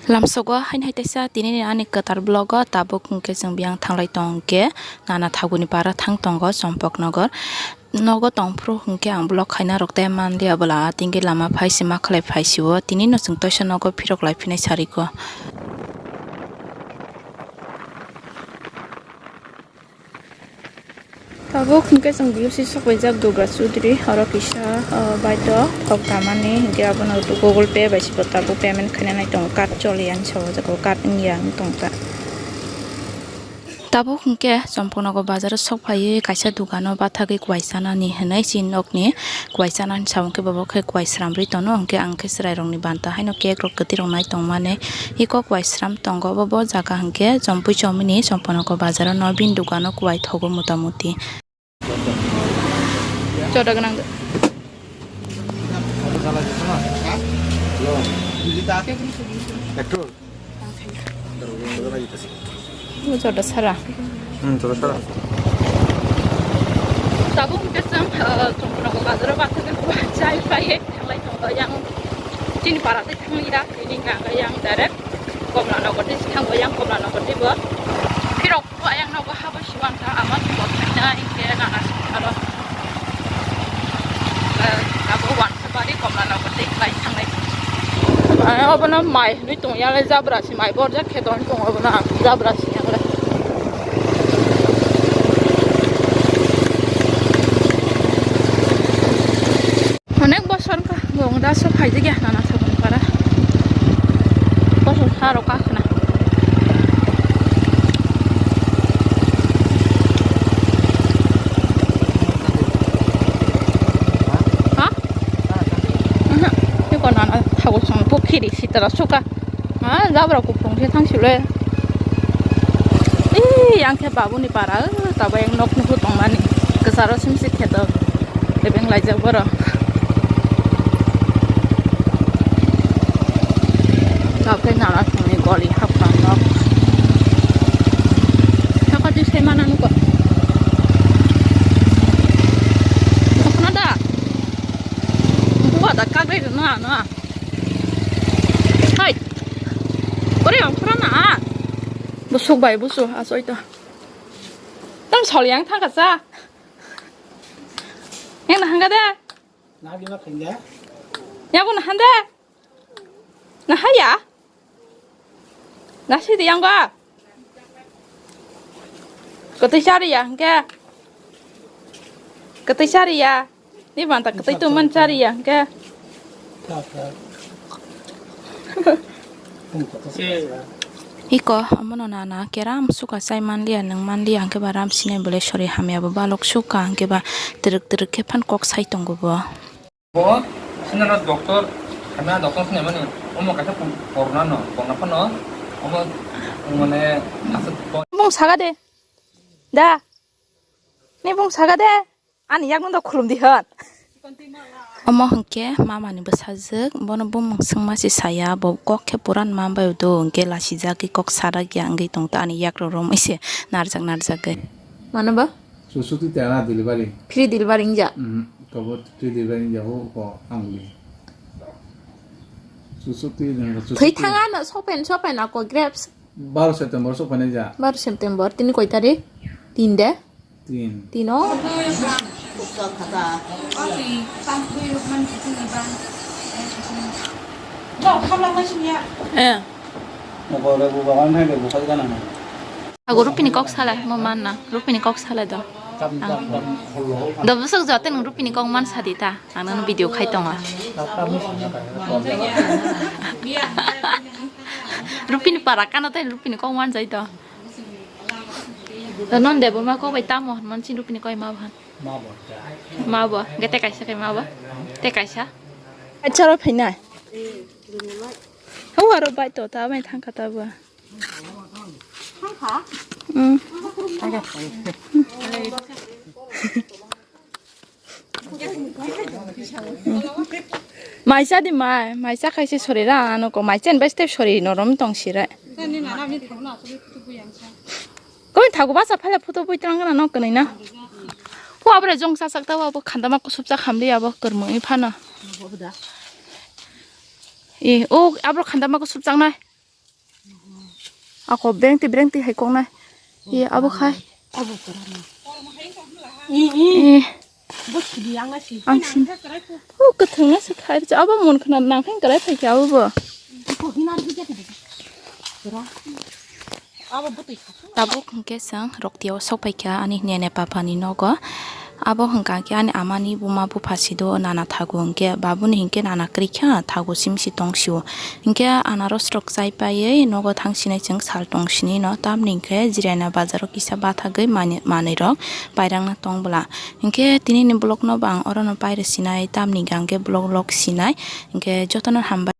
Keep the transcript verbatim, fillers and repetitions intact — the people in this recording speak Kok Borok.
Lamsogo haini hai teisa tinini ani kwtal vlog o tabuk hwnkhe chwng biyang thanglai tong khe nana thaguni para thang tongo Chompoknogor. Nogo tongphuru hwnkhe ang vlog khaina rok tei manliya bwla tingwi lama phai se ma khlai phai sio tinino chwng toisa nogo phirok lai phinai sariko. Tabuk hwnkhe chwng B O C sokbaijak Durga Chaudhary, oro kisa, ah, baito thok tamani, hwnkhe abono Google Pay bai se bo tabuk payment khainani tongo, card choli ani sa o jaga o, card wngya wng tong ta. Tabuk hwnkhe Chompoknogor bazar o sok phaiwi kaisa dukano bathagwi kwai chanani hwnwi chini nokni kwai chanani samung khe bobo khe kwai sramrwi tono, hwnkhe ang khe chwrairokni banta haino cake rok kwtwirok nai tongmani. Iko kwai sram tongo, obo bo jaga hwnkhe Chompui Chomini Chompoknogor bazar o no bini dukano kwai thogo motamuti. Joda gwnang. Joda sara. Hmm, joda sara. Tabuk hwnkhe chwng, uh, Chompoknogor bazar o bathagwi chai phaiwi thanglai tongo yang chini para tei thangya. Tini hwnka khe yang direct Komla Nogor tei se thango yang Komla Nogor tei bo. Phirok bo ayang nogo habo siwan kha ama bo khaina hwnkhe nana songtharo. Eh, abo wansa bari Komla Nogor tei khlai thanglai. Ai obono mai hwnwi tong yang le jabra si mai borjak khe tong tong obono ang jabra si yang le. Onek bosor wngkha, bo wng da so phaijak ya, nana thagwi para. Bosor sa rok kakhwna. Ha? Aha. Eko nana thago song pukhiri sitara suka. Ah, jabra kuphung khe thang silo. Ee, yang khe babuni para, o, tabuk yang nok nugo tongmani. Kwcharo simsi kheto. Ebeng laijak borok. Tabuk khe nana thangni goli hapkha nok. Sakati sai mana nugo. Khna da. Buwa da kagre no ano. Hai. Ore ang pura na. Busuk bai busu asoi to. Tam sol yang thang kasa. Yang na hanga de. Na di ma khain de. Ya bu na hande. Na haya. Na si di yang ga. Kati sari ya hangke. Kati sari ya. Ni banta kwtwi tongmani chari ya hwnkhe. Iko omono nana keram suka chai manliya, nwng manliya hwnkhe ba ram sinai belai sori hamya bo balok suka hwnkhe ba twrwk twrwk khe phan kok sai tongo bo. Bo sinano doctor hamya doctor sinai mani omo kaisa corona no corona phano omo mane aswk. Bung saga de da ni bung saga de. Ani yakno da khulum di hwn. Omo hwnkhe mamani bwsajwk, bono bumung swngma se saya, bo kok khe puran ma bai do hwnkhe lasijagwi kok sarak ya wngwi tongto ani yakrok romwi se narjak narjagwi. Mano ba? Susukti tera delivery. Free delivery wngya? Mhm, kobo free delivery wngya ho ko angli. Susukti. Thwi thanga no sopen sopen ako grapes. Baro September sok phainai ja. Baro September, tini koi tarik? Tin de? Tin. Tin o. Eh. Ago Rupini kok salai, mo man na. Rupini kok salai do. Do bwswk joto nwng Rupini kok man sadi ta. Ang nang video khai tongo. Rupini para kano tai Rupini kok man jai to. To non Debbarma kok bai tamo hwn man chin Rupini kok ma bhan. Ma bo. Ge te kaisa kai ma bo. Te kaisa. Acharo phaina. Hau aro bai to ta bai thang kha ta bo. Thang kha? Mm. Mai cha di mai, mai cha khai se sori ra ano ko mai chen bai step sori norom tong si re. Koi thago basa phale photo bui trang na nok kwnwi na. Ko abra jong cha chak ta abo khanda ma kusup cha khamli abo kwrmwi phano. E o abro khanda ma kusup chang nai. Ako bereng twi bereng twi hai koknai. Ye abo khai. Abo kwrwngma. I, i. Eh, Bo sidi ang na si. Ang sin. O kwthwng na se khai. Abo mun khna nang khe kwrai phai khe abo bo. Ko hina ri jati de. Kwrwng. Abo bo twi. Tabuk hwnkhe chwng Roktiyao sok paikha ani nene papani nogo. Abo hwnkha khe ani amani buma bupha sido nana thago hwnkhe babuni hinkhe nana kwrwikha thago simsi tongsio. Hinkhe anaros rok chai paiwi nogo thangsinai chwng sal tongsinino tamni hinkhe Jirana bazaro kisa bathagwi mani-, manwirok pairangna tongbwla. Hinkhe tinini vlogno bo ang orono pairw sinai tamni hinkhe vlog vlog sinai hinkhe jotono hambai.